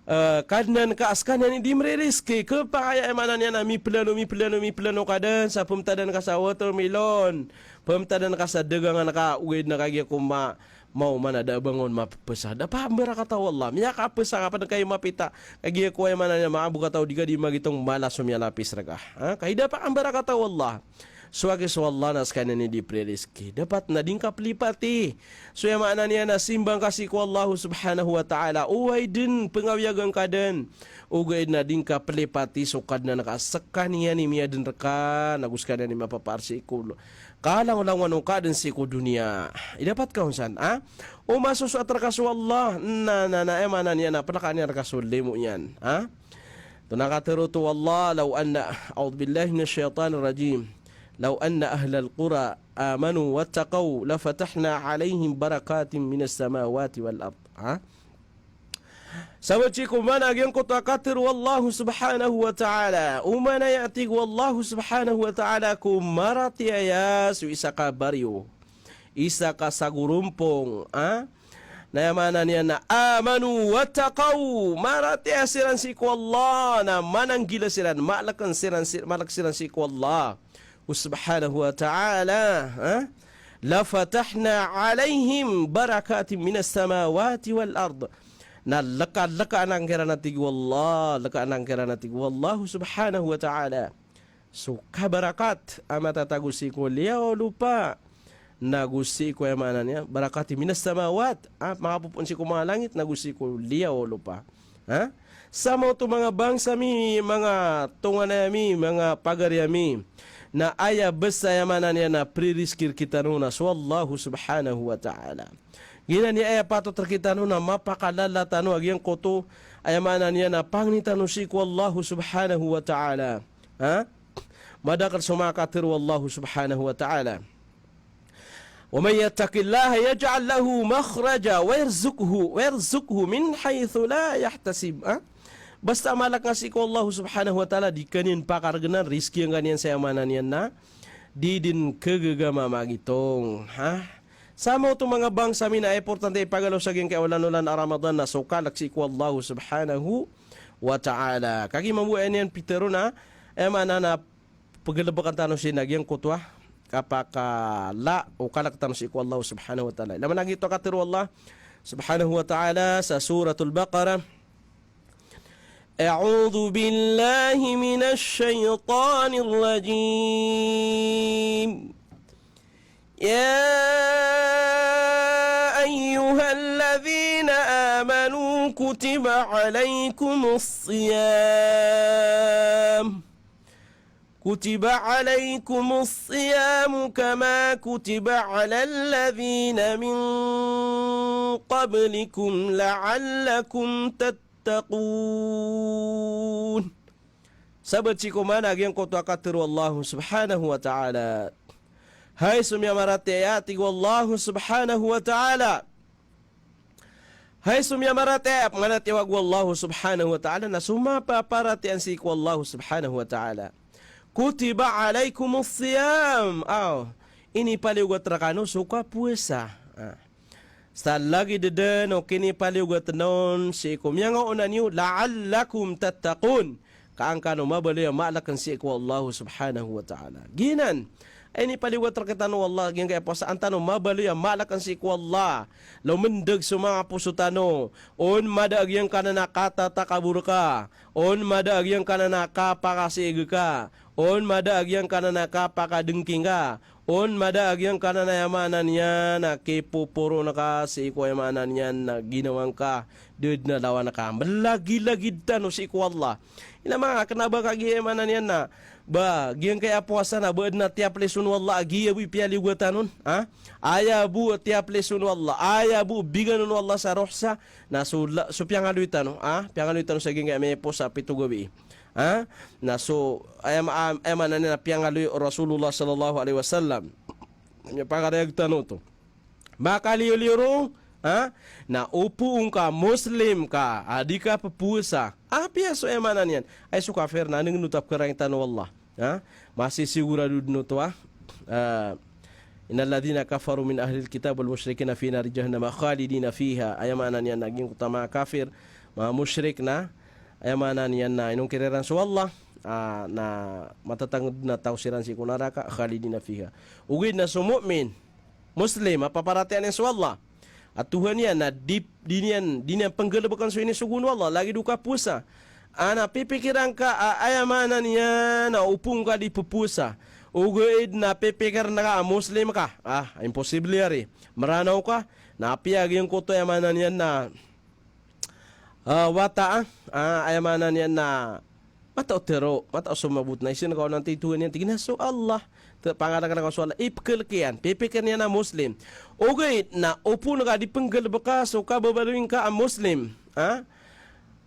eh, Kadnan ka a skaniyan i di mririzki, khapakay a aya maana niyan na miplano, miplano, miplano ka dn sa pmtadan ka sa watermelon, pmtadan ka sa dagangan ka, ogaid na kagiya ko ma-, maoma na da a ba ngka on mapphasa. Da pambarakat o Allah. Miyakapasa ka pn kagiya mapita. Kagiya ko aya maana niyan na maabo ka taw di ka di magitong mala so miyalapis rka. Ha? Kagiya da pambarakat o Allah. So aki so Allah na skaniyan i di pririzki. Dapat na di ngka plipati. So aya maana niyan na simba ngka sii ko Allah subhanahu wa ta'ala. Oway dn, pngawiyagan ka dn. Ogaid na di ngka plipati so Kadnan ka a skaniyan i miyadn rka, nago skaniyan i mapapaar sii ko kalangolangon o kadn sii ko doniya. I dapat ka on san, ha? O masosoat rka so Allah, na, na, na, aya maana niyan na plkaan iyan rka so limo iyan, ha? Antonaa i katharo o Allah, law anna, a'udhu billahi minash shaytanir rajim. Law anna ahlal qura amanu wattaqaw lafatahna alayhim barakatin minas samawati wal ard. Ha? Sabap sii ko maana a giyangkoto a katharo o Allah subhanahu wa ta'ala. Oman aya, tig o Allah subhanahu wa ta'ala, ko maratiyaya so isa ka bariyo, isa ka sagorompong, ha? Na aya maana niyan na amanu wattaqaw, maratiyaya siran sii ko Allah, na mananggila siran, malk siran si-, malk siran sii ko Allah o subhanahu wa ta'ala, ha? Lafatahna alayhim barakatin minas samawati wal ard. Na lka, lkaan angka iran, a tig o Allah, lkaan angka iran, a tig o Allah subhanahu wa ta'ala, so kabarakat a matatago sii ko liyawaw o lopa, nago sii ko, aya maana niyan, barakatin minas samawat, a makapopoon sii ko manga langit, nago sii ko liyawaw o lopa. Ha? Sa maoto manga bangsa mi, manga tonganay ami, manga pagari ami, na aya bs a, aya maana niyan na, pririzki rkitano na so Allah subhanahu wa ta'ala. Giyanan i aya patot rkitano na mapakalala tano a giyangkoto, aya maana niyan na, pangni tano sii ko Allah subhanahu wa ta'ala. Ha? Madakl so manga katharo o Allah subhanahu wa ta'ala. Wa man yattaqillaha yaj'al lahu makhraja wa yarzuqhu, wa yarzuqhu min haythu la yahtasib. Ha? Basta malak nga sii ko Allah subhanahu wa ta'ala, di ka niyan pakargnan, rizkian ka niyan sa aya maana niyan na di dn khagaga mamagitong, ha? Sa maoto manga bangsa mi na importante ipagalaw sa giyangkai a olan-olan a Ramadan na so kalk sii ko Allah subhanahu wa ta'ala. Kagiya mambo aya niyan pitharo na, aya maana na paggalbkan tano sii na giyangkoto a kapakala o kalk tano sii ko Allah subhanahu wa ta'ala. Ilay man a giyoto a katharo o Allah subhanahu wa ta'ala sa Suratul Baqarah, أعوذ بالله من الشيطان الرجيم. يا أيها الذين آمنوا كتب عليكم الصيام، كتب عليكم الصيام كما كتب على الذين من قبلكم لعلكم تتقون. Sabaad sii ko maana a giyangkoto a katharo o Allah subhanahu wa ta'ala. Hay so miyamaratiyaya, tig o Allah subhanahu wa ta'ala. Hay so miyamaratiyaya, pmanatiyawag o Allah subhanahu wa ta'ala, na so mapaparatiyayaan sii ko Allah subhanahu wa ta'ala. Kutiba alaykumus siyam. Aw, inipaliyogat rkano so kapowasa. Ah. Sa lagid dn o kinipaliyogat on sii ko miyangaoona niyo, la'allakum tattaqun. Ka an kano mabaloy a malkn sii ko Allah subhanahu wa ta'ala. Giyanan, inipaliyogat rktano o Allah giyangkaya powasa, an tano mabaloy a malkn sii ko Allah. Lomndg so manga poso tano, on mada a giyangkanan a katatakabor ka, on mada a giyangkanan a kapakasiig ka, on mada a giyangkanan a kapakadngking ka, on mada a giyangkanan a aya maana niyan a kipoporon ka sii ko aya maana niyan a ginawa ngka, da dn a lawan ka. Mlagilagid tano sii ko Allah. Ina manga kna ba kagiya aya maana niyan na ba giyangkaya powasa na ba adn a tiyaplison o Allah a giya bo i piyaliyogatan on, ha? Aya bo a tiyaplison o Allah, aya bo a bigan on o Allah sa rohsa, na so la-, so piyangaloy tano, ha? Piyangaloy tano sa giyangkaya miyapowasa pito gabii. Ha? Na so, aya ma-, aya maana niyan na piyangaloy o Rasulullah sallallahu alaihi wasallam. Miyapakarayag tano oto. Makaliyoliyo ron, ha? Na opama ka Muslim ka, a di ka ppowasa. Apiya so aya maana niyan. Ay so kafir na aneng oto a pkharangit tano o Allah. Ha? Masisigurado dn oto a. Ah, innal ladhina kafaru min ahlil kitab wal mushrikina fi nari jahannama khalidina fiha. Aya maana niyan na giyangkoto a manga kafir, manga mushrik na, aya maana niyan na inongkir iran so Allah, ah, na matatangod na taw siran sii ko naraka, khalidina fiha. Ogaid na so mu'min, Muslim, a paparatiyayaan iyan so Allah a Tohan iyan, na di, di niyan, di niyan pnggalbkn so inisogo on o Allah, lagid o kapowasa. A na pipikiran ka a, aya maana niyan na opama ka di ppowasa, ogaid na pipikirn ka a Muslim ka. Ah, imposible ari. Mranaw ka, na apiya giyangkoto aya maana niyan na, ah, wata, ah, aya maana niyan na matao tharo, matao somabot na isn ka on a tithowan iyan, tig iyan a so Allah. Te-, pangalkn ka so Allah, ipkhalk iyan, pipikirn iyan a Muslim. Ogaid na opama ka di pnggalbka so kababaloy ngka a Muslim, ha?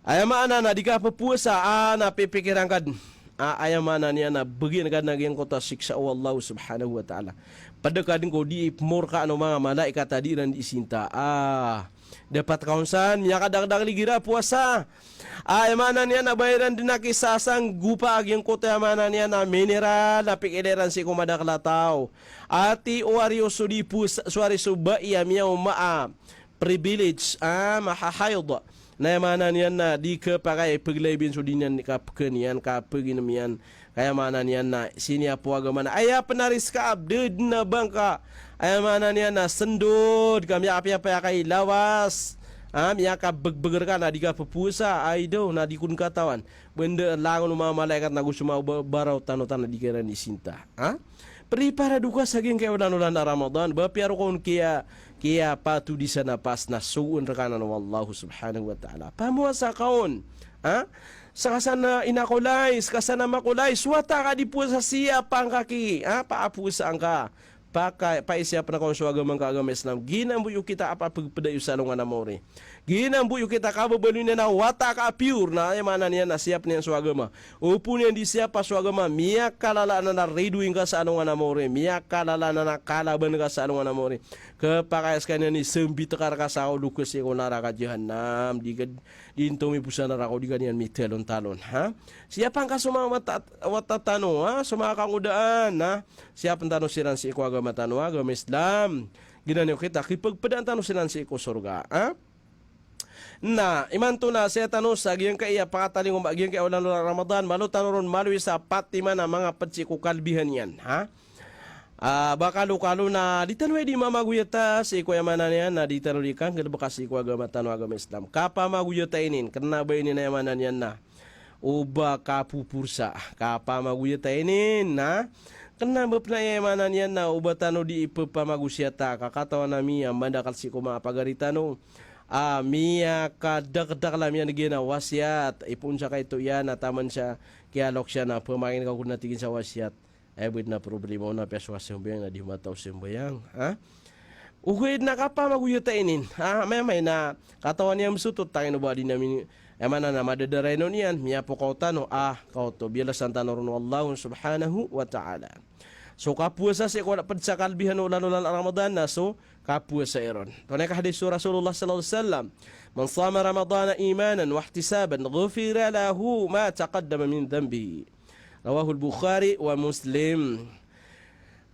Aya maana na di ka ppowasa, a na pipikiran ka dn a, aya maana niyan na bagian ka dn a giyangkoto a siksa o Allah subhanahu wa ta'ala. Pd ka dn ko di ipmorkaan o manga malaikat a di iran di sinta. Ah. Dapat ka on san, miyakadakdakl igira a powasa. Aya maana niyan na ba iran dn a kisasanggopa a giyangkoto aya maana niyan na mineral na pikila iran sii ko madakl a taw. Ati o ari o so di powasa, so ari so bai a miyaoma a privilege a mahahayd. Na aya maana niyan na di khapakay pglaybin so di niyan kapkhan iyan, kapginem iyan. Ka aya maana niyan na siniyapo a agama na aya pn a risk a bdad na ba ngka, aya maana niyan na sndod ka miyakapiyapiya ka i lawas, a, miyakabbgbg rka na di ka ppowasa, ay daw na di kon katawan. Bnda langon o manga malaikat na go so manga ba-, baraw tano tano di ka iran di sinta. A? Preparado ka sa giyangkaya olan-olan a Ramadan, ba piya ron ka on kiya, kiyapatodi sa napas na sogoon rka nan o Allah subhanahu wa ta'ala. Pamowasa ka on. A? Ska san a inakolay, ska san a makolay, so wata ka di powasa, siyapa ngka ki, a, paapowasaan ka. Paka-, paisiyapa ngka on so agama ngka a agama Islam. Ginambo iyo kita a papagpda iyo sa alongan a maori. Ginambo iyo kita a kababaloy niyan a wata ka a pure, na aya maana niyan na siyapa niyan so agama. Opama niyan di siyapa so agama, miyakalala anan a ridoay ngka sa alongan a maori. Miyakalala anan a kalaban ka sa alongan a maori. Kepakay a sekaniyan i sembit ka reka sa olo ko sii ko naraka jahannam, di ka, di nto mibosan reka o di ka niyan mitalontalon, ha? Siyapa ngka so manga wata, wata tano, ha? So manga kangodaan, ha? Siyapn tano siran sii ko agama tano, agama Islam. Giyanan i okit a kipagpadaan tano siran sii ko sorga, ha? Na imanto na saya tano sa giyangkaya pakatalingoma, giyangkaya olan-olan Ramadan, malo tano ron maloy sa pat iman a manga ped sii ko kalbihan iyan, ha? Ah, ba kalokalo na di tano aya di mamagoyata sii ko aya maana niyan na di tano di kanggalebeka sii ko agama tano, agama Islam. Kapamagoyata inin, kena ba inin aya maana niyan na o ba kapoporsa, kapamagoyata inin, na kena ba pena aya maana niyan na o ba tano di ipepamagosiyata, ka katawan ami a mandakel sii ko manga pagari tano a miyakadakdakel a miyaneg iyan a wasiyat, ipoon sa kaito iyan a taman sa kiyalok siya na pemakin ka ko na tig iyan sa wasiyat. Aya bo na problema o na piya so kasambayang na di mataw sambayang, ha? Ogaid na kapamagoyata inin, ha? Amay-amay na katawan iyan mesotot, tangin o ba di na mi-, aya maana na madadaraino niyan, miyapokaw tano, ah, kaoto, biyalasan tano ron o Allah subhanahu wa ta'ala. So kapowasa sii ko ped sa kalbihan o olan-olan Ramadan na so kapowasa iron. Tonaa i kahadis o Rasulullah sallallahu alaihi wasallam, "Man sama Ramadana imanan wahtisaban, ghufira lahu ma taqaddama min dhanbihi." Rawahul Bukhari wa Muslim.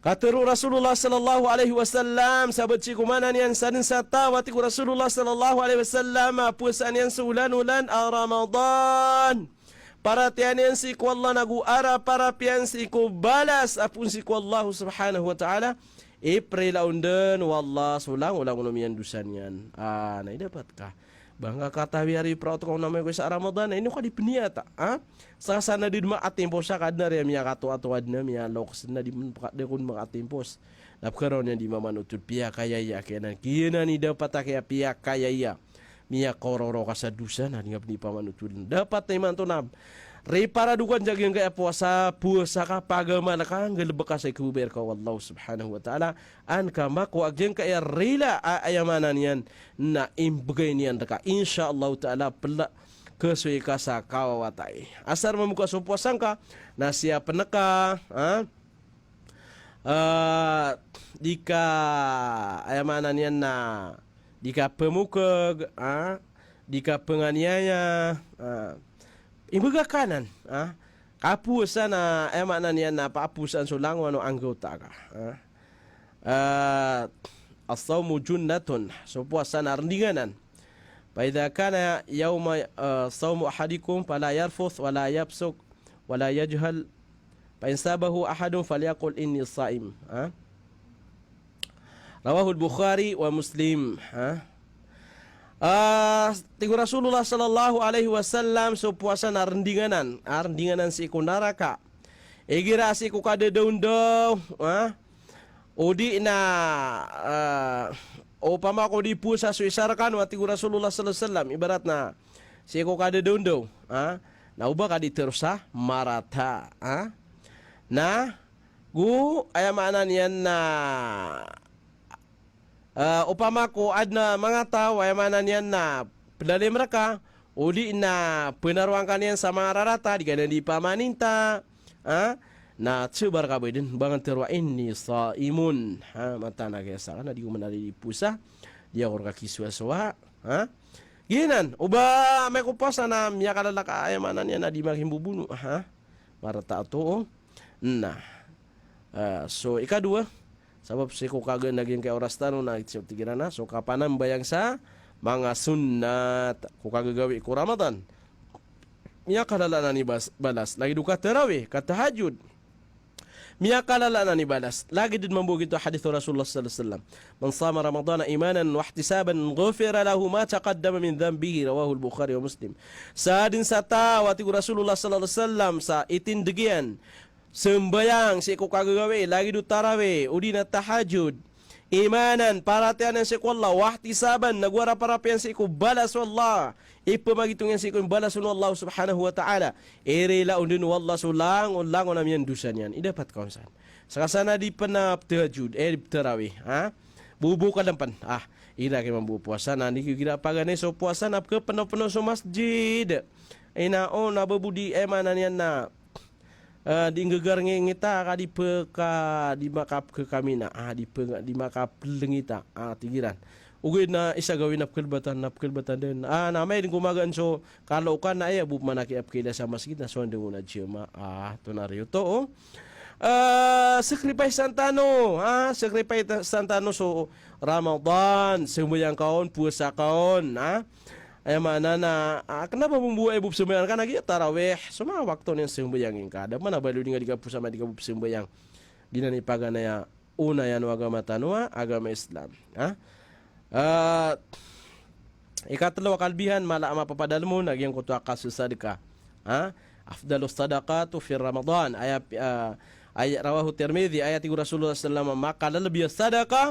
Katharo o Rasulullah sallallahu alaihi wasallam, sabaad sii ko maana niyan sa den sa taw a tig o Rasulullah sallallahu alaihi wasallam a powasaan iyan so olan-olan a Ramadan, paratiyayaan iyan sii ko Allah nago arap-arap iyan sii ko balas a poon sii ko Allah subhanahu wa ta'ala, iprila on den o Allah so langolangon o miyandosa niyan. Ah, na idapat ka. Ba ngka katawi ari praot ko na amay ko isa a Ramadan, ino ka di peniyata, ha? Sa, sa na di makatimpos sa kadna ri a miyakatoatoad na miyalokes na di men peka-, di kon makatimpos. Na pekaraw niyan di mamanotod piyakayaya, kiyanan, kiyanan i dapat a kiya piyakayaya. Miyakororo ka sa dosa na di nga pen di pamanotod. Dapat na imanto na riparadokan sa giyangkaya powasa, powasa ka pagamal ka, nggalebek ka sa ikababayar ka o Allah subhanahu wa ta'ala. An ka makowa a giyangkaya rila a, aya maana niyan na imbegay niyan reka. Insha Allah ta'ala, pela kesoy ka sa kawawatay. Asar mamoka so powasa ngka, na siyapen ka, ha? Ah, di ka, aya maana niyan na, di ka pemokeg, ha? Di ka penganiyaya, ha? Imbegay ka anan, ha? Kapowasa na, aya maana niyan na, papowasaan so langowan o anggawta ka, ha? Ah, as-sawmu junnatun, so powasa na rendingan anan. Fa idha kana yawma, ah, sawmu ahadikum fala yarfuth wala yafsuq wala yajhal. Fa in sabahu ahadun falyaqul inni sa'im. Ha? Rawahul Bukhari wa Muslim. Ha? Ah, tig o Rasulullah sallallahu alaihi wasallam, so powasa na rendingan anan, ah, rendingan anan sii ko naraka. Igira sii ko kadadawndaw, ha? O di na, ah, opama ko di powasa so isa rekano, a tig o Rasulullah sallallahu alaihi wasallam, ibarat na sii ko kadadawndaw, ha? Na o ba ka di teros sa marata, ha? Na go, aya maana niyan na, ah, opama ko aden a manga taw, aya maana niyan na pedalim reka, o di na penaroang ka niyan sa manga rarata, di ka niyan di pamaninta, ha? Na tsebar ka bo den, ba ngan tero a inni sa'imun, ha? Mataan a kiyasa ka na di ko menari di powasa, di ako reka kisowasowa, ha? Giyanan, o ba amay ko powasa na miyakalala ka, aya maana niyan na di makimbobono, ha? Marata oto, o. Na, ah, so ikadowa, sabap sii ko kagen a giyangkaya oras tano na, tig iran a, so kapanambayang sa manga sunnat ko kagagawii ko Ramadan. Miyakalala anan i bas-, balas, lagid o katarawih, katahajjud. Miyakalala anan i balas, lagid den mambo giyoto a hadith o Rasulullah sallallahu alaihi wasallam. "Man sama Ramadana imanan wahtisaban, ghufira lahu ma taqaddama min dhanbihi," rawahul Bukhari wa Muslim. Sa den sa taw, a tig o Rasulullah sallallahu alaihi wasallam, sa itindeg iyan sembayang sii ko kagagawii, lagid o tarawih, o di na tahajjud, imanan, paratiyayaan iyan sii ko Allah, wahtisaban, nago arap-arap iyan sii ko balas o Allah, ipemagitong iyan sii ko balas o Allah subhanahu wa ta'ala, irila on den o Allah so langon-langon a miyandosa niyan. Idapat ka on san. Seka san a di pen a tahajjud, eh, di tarawih, ha? Bobo ka lampan. Ah, ira ki mambo powasa na, di kigira paganay so powasa na, pekepeno-peno so masjid. Ina on a ba bo di, aya maana niyan na, ah, di nggagar ngi-, ngita ka di peka, di makapkekamin a, ah, di pe-, di makaplngita, ah, tig iran. Ogaid na isa gawii na pkalbatan, na pkalbatan den. Ah, na amay den ko magaan so kalokan na aya bo pman a kiyapkaila sa masgit na so ndeng on a jamaah, ah, tonaa riyo oto, oh. Ah, sacrifice-an tano, ah, sacrifice-an tano so Ramadan, sambayang ka on, powasa ka on, ah. Aya maana na, ah, kna ba mambo aya bo pzambayang ka na giya tarawih, so manga wakto niyan sambayangin ka. Da pman a baloy di nga di ka powasa, ma di ka bo pzambayang. Giyanan i paganay a onayan o agama tano a agama Islam. Ha? Ah, ikatlo a kalbihan, mala a mapapadalm on na giyangkoto a kasasadka. Ha? Afdalus sadaqati fi Ramadan. Aya, ah, aya, rawahu Tirmidhi, aya tig o Rasulullah sallallahu alaihi wasallam, makalbi a sadaka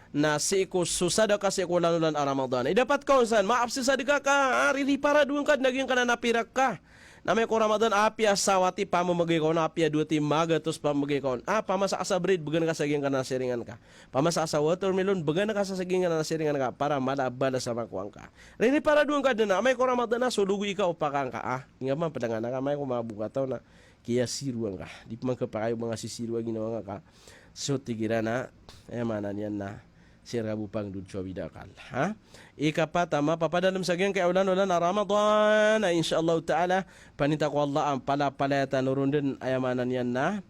na sii ko, so sadaka sii ko olan-olan a Ramadan. Idapat ka on san, maap sa sadaka ka, ah, ririparadon ka dn a giyangkanan a pirak ka. Na amay ko Ramadan, apiya sawati pamamgay ka on, apiya dowa ti magatos pamamgay ka on. Ah, pamasa ka sa bread, bgan ka sa giyangkanan a siringan ka. Pamasa ka sa watermelon, bgan ka sa giyangkanan a siringan ka, para mala a balas a makowa ngka. Ririparadon ka dn a amay ko Ramadan a so logoy ka o pakaan ka. Ah, inga man pd angka na ka, amay ko mabokataw na kiyasiroan ka. Di pman khapakay o manga sisiro a ginawa ngka. So tig iran a, aya maana niyan na sii rka bo pangdod so awid a akal. Ha? Ikapat a mapapadalm sa giyangkai a olan-olan a Ramadan, a insha Allahu ta'ala, paninta ko Allah a palapalaya tano ron dn, aya maana niyan na,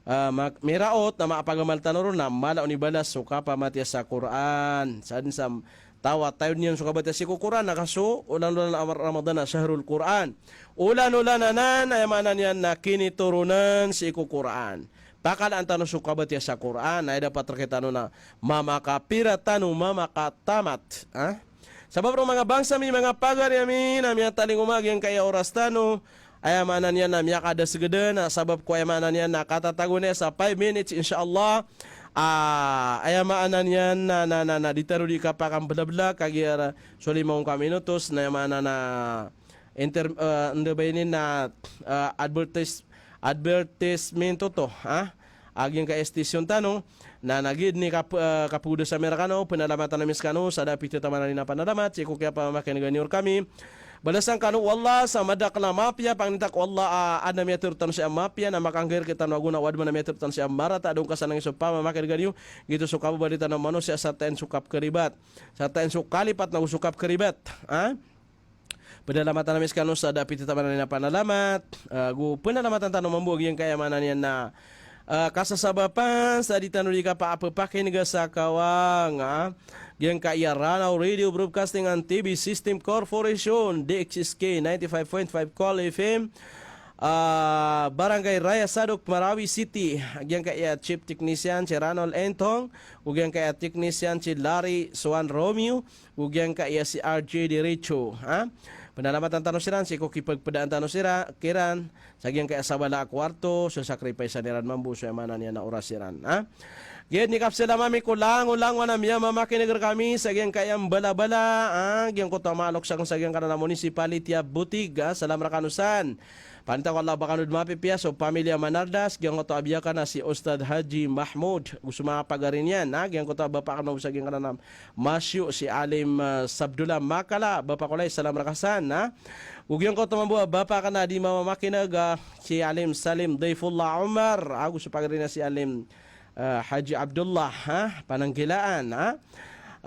ah, mak-, miraot na makapagamal tano ron na mala on i balas so kapamatiya sa Qur'an. Sadn sa taw a tayod niyan so kabatiya sii ko Qur'an, na ka so olan-olan a Ramadan a shahrul Qur'an. Olan-olan anan, aya maana niyan na kinitoronan sii ko Qur'an. Pakalaan tano so kabatiya sa Qur'an, na aya dapat rktano na mamakapira tano, mamakatamat. Ha? Sabap roo manga bangsa mi, manga pagari ami, na miyatalingoma giyangkai a oras tano, aya maana niyan na miyakadasgdn, na sabap ko aya maana niyan na katatago niyan sa five minutes, insha Allah. Ah, aya maana niyan na, na, na, na, di tano di kapakamblabla, kagiya so lima ngka minutos, na aya maana na inter-, ah, anda ba ini na, ah, advertise-, advertisement oto, ha? A giyangkai a station tano, na, na giya dn i kap-, ah, kapgodas ami rkano, pnalamatan ami skano, sa da a pitataman ami na panalamat, sii ko kiyapamakin'gan iyo rkami. Balasan kano o Allah sa madakl a mapiya, pangninta ko Allah a adn a miyatharo tano sii a mapiya, na makanggair rktano a gona, o adn man a miyatharo tano sii a marata, a da on kasanangi so pamakin'gan iyo, giyoto so kababaloy tano a manosiya sa tain so kapkharibat. Sa tain so kalipat na go so kapkharibat. Ha? Pnalamatan ami skano sa da a pitataman ami na panalamat, ah, go pnalamatan tano mambo a giyangkai a maana niyan na, ah, kasasabapan sa di tano di kapapakin'ga sa kawang, ah, giyangkai a Ranao Radio Broadcasting and T V System Corporation, D X S K ninety-five point five Kol F M, ah, Barangay Raya Sadok, Marawi City, giyangkai a Chief Technician si Ranol Entong, go giyangkai a Technician si Larry Swan Romeo, go giyangkai a si R J Derecho, ha? Pnalamatan tano siran sii ko kipagpdaan tano sira, kiran, sa giyangkai a sabala a kuwarto, so sacrifice-an iran mambo, so aya maana niyan na oras iran, ha? Giya dn i kapsalam ami ko langolangon a miyamamakin'g rkami sa giyangkai a mbalabala, ha? Giyangkoto a maalok sa, sa giyangkanan a municipality a Botig, ha? Salam rkano san. Paninta ko Allah ba kano dn mapipiya so pamilya Manardas, giyangkoto a biyakan a si Ustadh Haji Mahmud, go so manga pagari niyan, ha? Giyangkoto a bapa kano sa giyangkanan a Masyo si Alim, ah, Sabdullah Makala, Bapa Kolay, salam rka san, ha? Go giyangkoto mambo a bapa kano a di mamamakin'g, ah, si Alim Salim Daifullah Omar, ago so pagari niyan si Alim, ah, Haji Abdullah, ha? Panangkilaan, ha?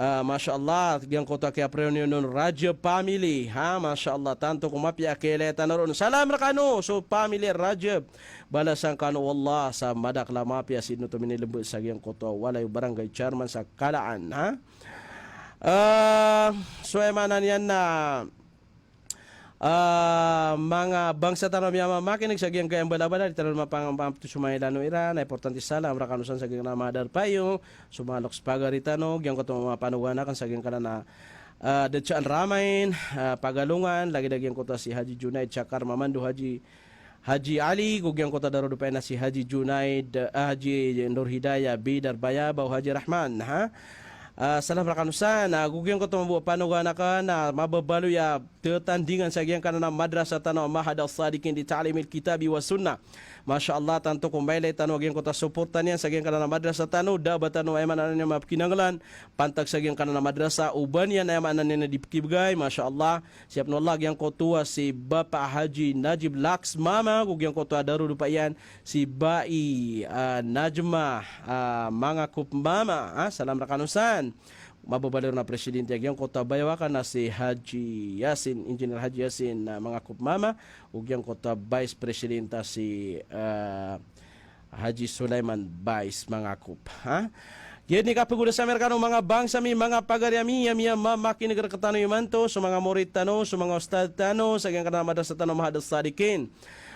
Ah, masha Allah, giyangkoto a kiyapreunion on Rajab family, ha? Masha Allah, tanto ko mapiya a kiyailay tano ron. Salam rkano so family Rajab. Balasan kano o Allah sa madakl a mapiya sii dn oto minilmbet sa giyangkoto a walay o barangay chairman sa Kalaan, ha? Ah, so aya maana niyan na, ah, manga bangsa tano a miyamamakin'g sa giyangkai a mbalabala, di tano mapang-, pangapto so manga ilano iran, na importante salam rkano san sa giyangkanan a manga darpa iyo, so manga loks pagari tano, giyangkoto a manga panogan akn sa giyangkanan a, ah, Detsaan Ramain, ah, Pagalongan, lagid a giyangkoto a si Haji Junaid Chakar Mamando, Haji Haji Ali, go giyangkoto a darodopa iyan a si Haji Junaid, ah, Haji Nur Hidayah, Bidar Bayabao, Haji Rahman, ha? Ah, salam rakano san, ah, go giyangkoto a mambo a panoganak a, ah, mababaloy a tetandingan sa giyangkanan a madrasa tano a Mahad As-Sadiqin li Ta'limil Kitabi was Sunnah. Masha Allah, tanto ko mailay tano a giyangkoto a suporta niyan sa giyangkanan a madrasa tano, da ba tano aya maana niyan mapkinanglan, pantag sa giyangkanan a madrasa, o ba niyan aya maana niyan a di pkibgay, masha Allah. Siyap no Allah, giyangkoto a si Bapa Haji Najib Laksmama, go giyangkoto a darodopa iyan, si Bai, ah, Najma, ah, Mangakop Mama, ah, salam rakano san. Mababaloy ron a presidente a giyangkoto a bayaw akn a si Haji Yasin, Engineer Haji Yasin, ah, Mangakop Mama, o giyangkoto a vice president a si, ah, Haji Sulaiman Bais Mangakop, ha? Giyanan i kapagolawla ami rkano manga bangsa mi, manga pagari ami, a miyamakin'g rktano imanto, so manga morit tano, so manga ustadh tano sa giyangkanan a madrasa tano Mahad As-Sadiqin.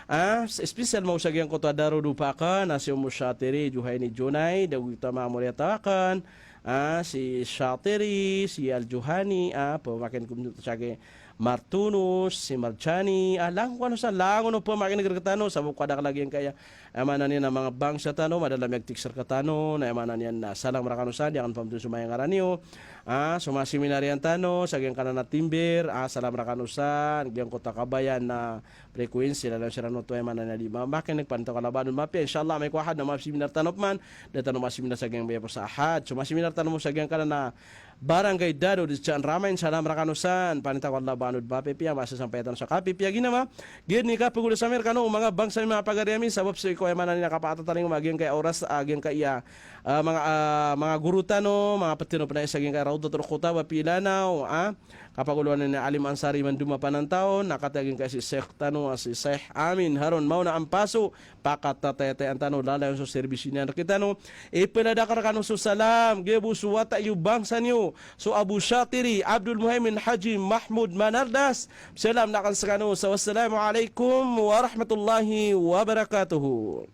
Ah, s-, special mambo sa giyangkoto a darodopa akn a si Ummu Shatiri, Juhaini Junay, da go giyangkoto a manga moriyataw akn, ah, si Shatiri, si Al-Juhani, ah, pamakin ko miyot sa giya Martunus, si Marjani, ah, langon kano sa, langon o pamakin'g rktano, sabap ko kadakl a giyangkaya, aya maana niyan a manga bangsa tano, madakl a miyagtiks rktano, na aya maana niyan na salam rakano san, di akn pamthoon so manga ngaran iyo. Ah, so manga seminarian tano sa giyangkanan a timber, ah, salam rakano san, giyangkoto a kabayan a frequency, lalayon siran oto, aya maana niyan a di mamakin'g, paninta ko a labanon mapiya, insha Allah, amay ko Ahad na manga seminar tano pman, da tano manga seminar sa giyangkaya poso a Ahad. So manga seminar tano mambo sa giyangkanan a Barangay Dado, Dichaan Ramain, salam rakano san, paninta ko a labanon mapipiya, masasampay tano sa kapipiya ginama. Giyanan i kapagolawla ami rkano manga bangsa mi, manga pagari ami, sabap sii ko aya maana niyan a kapakatatalingoma a giyangkaya oras, a giyangkaya, ah, manga, ah, manga goro tano, manga ptharoon pn aya sa giyangkaya Rawdatul Khutab a Pilanaw, ah, kapagolawla niyan i Alim Ansari Manduma Panantaw, na katii a giyangkaya si Sheikh tano a si Sheikh Amin Harun Mauna Ampaso, pakatatayatayan tano, lalayon so serbisyo niyan rktano. Ipladakl rkano so salam, giya bo so wata iyo, bangsa niyo, so Abu Shatiri, Abdul Muhaimin Haji Mahmud Manardas. Salam na akn skano sa wassalamu alaikum warahmatullahi wabarakatuh.